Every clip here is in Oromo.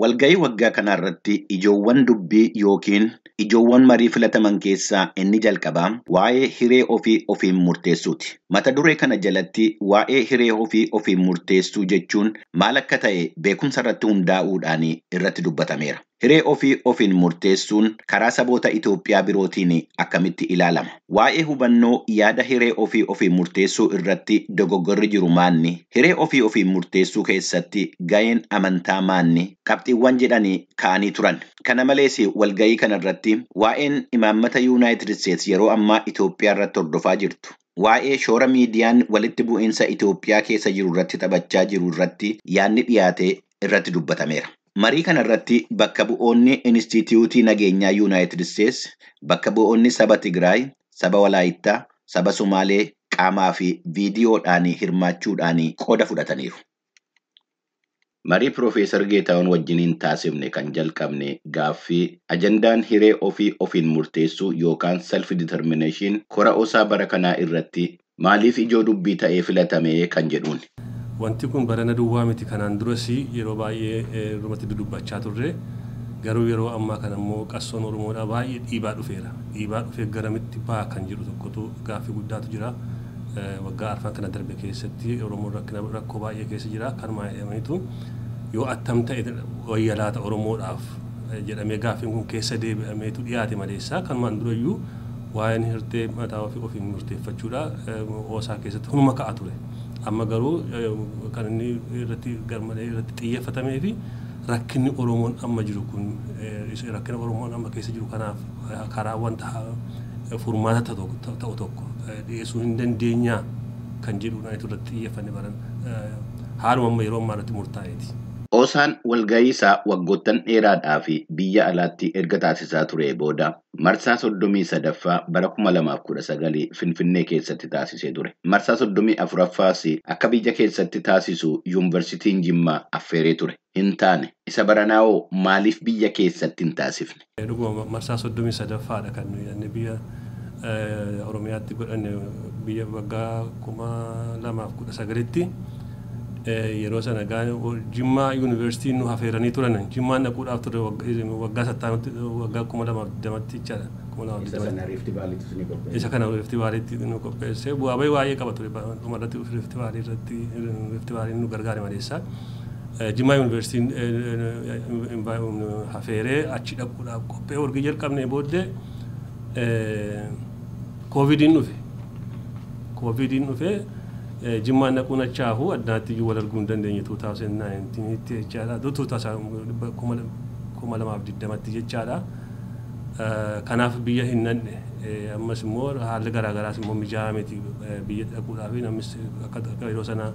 Walga'ii waggaa kanaa irratti ijoowwan dubbii yookiin ijoowwan marii filataman keessaa inni jalqabaa waa'ee hiree ofii ofiin murteessuuti. Mata duree kana jalatti waa'ee hiree ofii ofiin murteessuu jechuun maal akka ta'e beekumsa irratti hundaa'uudhaan irratti dubbatameera. Hiree ofii ofiin murteessuun karaa saboota Itoophiyaa birootiin akkamitti ilaalama? Waa'ee hubannoo yaada hiree ofii ofiin murteessuu irratti dogoggorri jiru maanni? Hiree ofii ofiin murteessuu keessatti ga'een amantaa maanni? Qabxiiwwan jedhanii ka'anii turan. Kana malees walga'ii kanarratti waa'een imaammata Yuunaayitid Isteets yeroo ammaa Itoophiyaa irratti hordofaa jirtu. Waa'ee shoora miidiyaan walitti bu'iinsa Itoophiyaa keessa jiru irratti taphachaa jiru irratti yaadni dhiyaate irratti dubbatameera. Marii kana irratti bakka bu'oonni Inistituutii Nageenyaa Yuunaayitid Isteets, bakka bu'oonni saba Tigraay, saba Walaayittaa, saba Sumaalee qaamaa fi viidiyoodhaan hirmaachuudhaan qooda fudhataniiru. Marii Piroofeesar Geetahuun wajjiniin taasifne kan jalqabne gaaffii ajandaan hiree ofii ofiin murteessuu yookaan self determination kora osaa bara kanaa irratti maaliif ijoo dubbii ta'ee filatame kan jedhuun. Wanti kun barana duwwaa miti, kanaan duras yeroo baay'ee irrumatti dudubbachaa turre. Garuu yeroo ammaa kana immoo qabsoon Oromoodhaa baay'ee dhiibaa dhufeera. Dhiibaa dhufee garamitti ba'a kan jedhu tokkotu gaaffii guddaatu jira. Waggaa arfan kana darbe keessatti Oromoon rakkoo baay'ee keessa jira. Kanuma jedhamaniitu yoo attam ta'e wayya laata Oromoodhaaf jedhamee gaaffiin kun keessa deebi'ameetu dhiyaate maleessaa kanumaan durayyuu waa'een hirtee mataa ofii ofiin murteeffachuudha OSA keessatti hunuma ka'a ture. Amma garuu kan inni irratti garmalee irratti xiyyeeffatamee fi rakkinni Oromoon amma jiru kun, rakkina Oromoon amma keessa jiru kanaaf karaa wanta furmaata ta'u tokko dhiyeessuu hin dandeenyaa kan jedhudha irratti xiyyeeffanne baran, haaluma amma yeroo ammaa irratti murtaa'eeti. OSAn walga'ii isaa waggoottan dheeraadhaa fi biyya alaatti erga taasisaa ture booda marsaa 33ffaa bara 2019 Finfinnee keessatti taasisee ture. Marsaa 34ffaas akka biyya keessatti taasisu Yuunivarsiitiin Jimmaa affeeree ture. Hin taane. Isa baranaa'oo maaliif biyya keessatti hin taasifne? Dhuguma marsaa 33ffaadha kan nuyi biyya Oromiyaatti godhanne, biyya waggaa 2019tti. Yeroo sana Jimmaa Yuunivarsiitiin nu affeeranii turan. Jimmaan dhaquudhaaf ture waggaa sattaanutti, waggaa 2020tti jechaadha. Isa kana Rift Valleytti nu qopheesse. Bu'aa bahii baay'ee qaba ture. Dhumarratti Rift Valley irratti Rift Valleyn nu gargaare maleessa. Jimmaa Yuunivarsiitiin affeeree achi dhaquudhaaf qophee wargi jalqabne booddee Koovidiin dhufe. Koovidiin dhufee Jimmaan dhaquun achaafu addaatti iyyuu wal arguu hin dandeenye 2019tti jechaadha. 2020tti jechaadha. Kanaaf biyya hin nanne. Ammas immoo haalli garaagaraas immoo mijaa'aa miti biyya dhaquudhaaf. Namnis akka yeroo sana,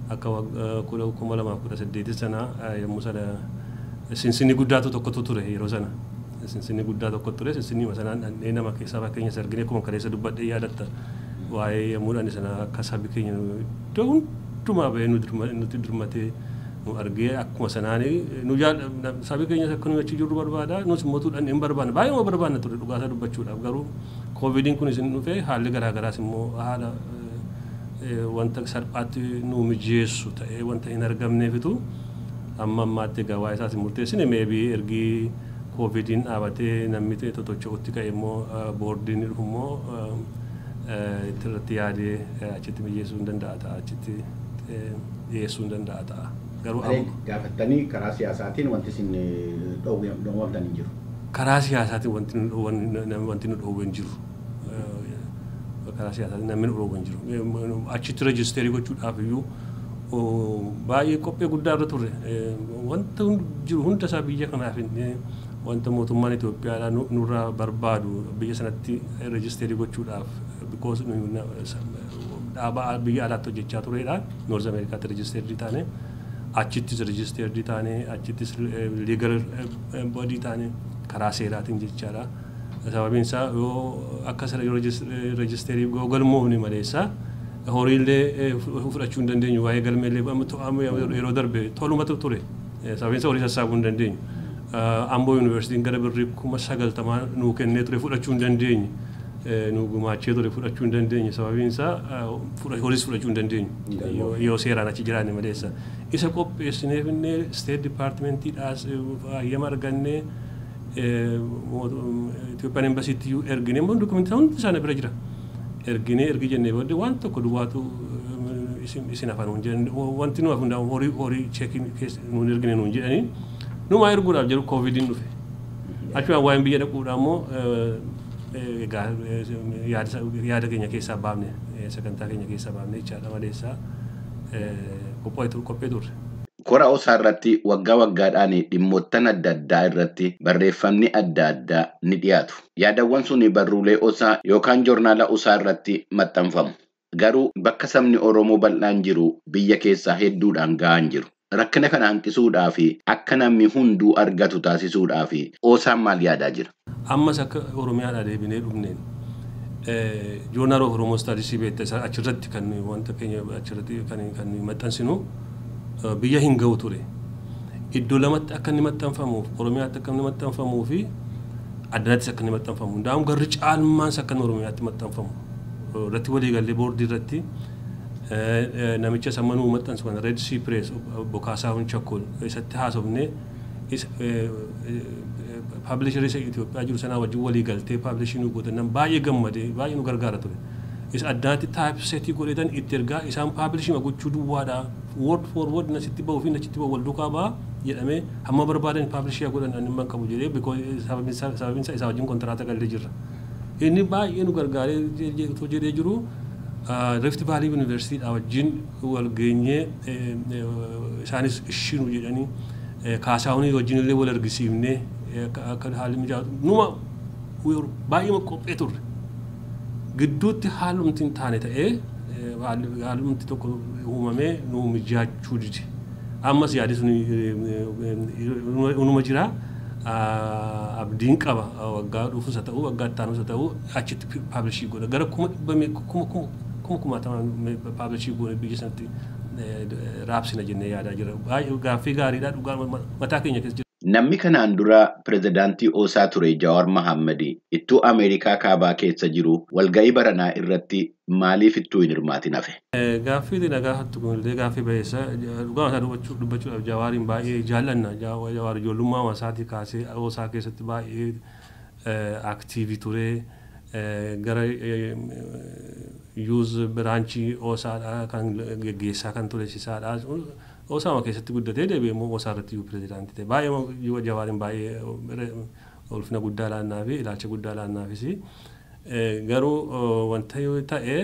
akka 2018 sana, yommuu sana sinsinni guddaatu tokkotu ture yeroo sana. Sinsinni guddaa tokko ture. Sinsinni sanaan dhandhee nama keessaa fakkeenya argine. Akkuma kaleessa dubbadhee yaadatta. Waa'ee yommuu dhandhe sana akka sabi keenya iddoo hundumaa bahee nuti dirmatee nu argee, akkuma sanaan nu sabi keenya akka nu achi jirru barbaada. Nus immoo dhandhee hin barbaanne, baay'ee barbaanna ture dhugaasaa dubbachuudhaaf. Garuu Koovidiin kun isin dhufee haalli garaagaraas immoo haala wanta salphaatti nu mijeessu ta'ee wanta hin argamneefitu amma ammaatti egaa waa'ee isaas hin murteessine. Maybe ergi Koovidiin dhaabatee namni ta'e totocho'utti ka'e immoo boordiin dhufu immoo irratti yaadee achitti mijeessuu hin danda'a ta'a, achitti dhiyeessuu hin danda'a ta'a. Garuu gaafattanii karaa siyaasaatiin wanti isin dhoowwamtan hin jiru. Karaa siyaasaatiin wanti nu dhoowwe hin jiru. Karaa siyaasaatiin namni nu dhoowwe hin jiru. Achitti register gochuudhaaf iyyuu baay'ee qophii guddaa irra turre. Wanta jiru hunda isaa biyya kanaaf wanta mootummaan Itoophiyaadhaa nurraa barbaadu biyya sanatti register gochuudhaaf, because dhaaba biyya alaatti hojjechaa turedha. North Ameerikaatti registered taane, achittis registered taane, achittis legal body taane karaa seeraatiin jechaadha. Sababiin isaa yoo akka yoo register yoo galmoofne maleessa horiillee fudhachuu hin dandeenyu. Waa'ee galmeellee yeroo darbe tolumatu ture. Sababiin isaa horii sassaabuu hin dandeenyu. Amboo Yuunivarsiitiin gara birrii 90,000 nuu kennee ture, fudhachuu hin dandeenye. Nu gumaachee ture fudhachuu hin dandeenye, sababiin isaa horiis fudhachuu hin dandeenyu yoo seeraan achi jiraanne maleessa. Isa qopheessinee finnee, State Departmentiidhaas hayyama argannee, Itoophiyaan Embassytti iyyuu erginee, immoo dokumentii hundi isaanii bira jira. Erginee ergi jennee booddee waan tokko duwwaatu isin hafan nuun jedhan. Wanti nu hafu hundaa horii cheekii nuun ergine nuun jedhanii, numaa erguudhaaf jedhu Covidiin dhufe. Achumaan waa'een biyya dhaquudhaa immoo egaa yaada keenya keessaa baafne, sagantaa keenya keessaa baafne jechaadha maleessaa qophee turre. Kora OSA irratti waggaa waggaadhaan dhimmoottan adda addaa irratti barreeffamni adda addaa ni dhiyaatu. Yaadawwan sun barruulee OSA yookaan joornaala OSA irratti maxxanfamu. Garuu bakka sabni Oromoo bal'aan jiru biyya keessaa hedduudhaan gahaan jiru. Rakkina kana hanqisuudhaa fi akka namni hunduu argatu taasisuudhaa fi OSAn maal yaadaa jira? Ammas akka Oromiyaadhaa deebinee dhufneen Journal of Oromo Studies beekta, achirratti kan wanta keenya achirratti kan maxxansinu biyya hin ga'u ture. Iddoo lamatti akka inni maxxanfamuuf, Oromiyaatti akka inni maxxanfamuu fi addanattis akka inni maxxanfamu. Hundaa'uun garri caalmaansa akka inni Oromiyaatti maxxanfamu irratti walii gallee, boordii irratti namicha sammanuu maxxansu kana, Red Sea Press, obbo Kaasaahun Chakkol isatti haasofnee, publisherii isa Itoophiyaa jiru sanaa wajjin walii galtee publishii nu gootan baay'ee gammadee baay'ee nu gargaara ture. Isa addaatti typesetii godhetan itti ergaa, isaan publishii gochuu duwwaadha. Word for word nasitti bahuu fi nachitti bahu wal duukaa baha jedhamee, hamma barbaadan publishii godhan ani hin qabu jedhee, sababiin isaa wajjin kontiraata gallee jirra. Inni baay'ee nu gargaaree jedhee jiru, Rift Valley University wajjin wal geenyee, isaanis ishinu jedhanii, Kaasaahunii wajjin illee wal argisiifnee akka haalli mijaa'u numa baay'ee qophee turre. Gidduutti haalumti hin taane ta'ee, haalumti tokko uumamee nu mijaachuu dide. Ammas yaadi sun unuma jira. Abdiin qaba, waggaa dhufus haa ta'u, waggaa itti aanus haa ta'u, achitti publishii godha. Gara 100,000 kuma kumaatamaan publishii goone biyya sanatti raabsina jennee yaadaa jira. Gaaffii gaariidha, dhugaa mataa keenya keessa jira. Namni kanaan dura pirezidaantii OSA ture Jawaar Mohaammed ittuu Ameerikaa kaabaa keessa jiru walga'ii baranaa irratti maaliif ittuu hin hirmaatin hafe? Gaaffii na gaafattu kunillee gaaffii bayeessa. Dhugaa isaa dubbachuudhaaf Jawaariin baay'ee jaallanna. Jawaar ijoollummaa isaatii kaasee OSA keessatti baay'ee active ture. Gara youth branchii OSAdhaa kan geggeessaa kan ture isaadha. OSAma keessatti guddatee deebi'ee immoo OSA irratti iyyuu pirezidaantii ta'e. Baay'ee Jawaariin baay'ee ulfina guddaa laannaa fi ilaalcha guddaa laannaafis. Garuu wanta yoo ta'e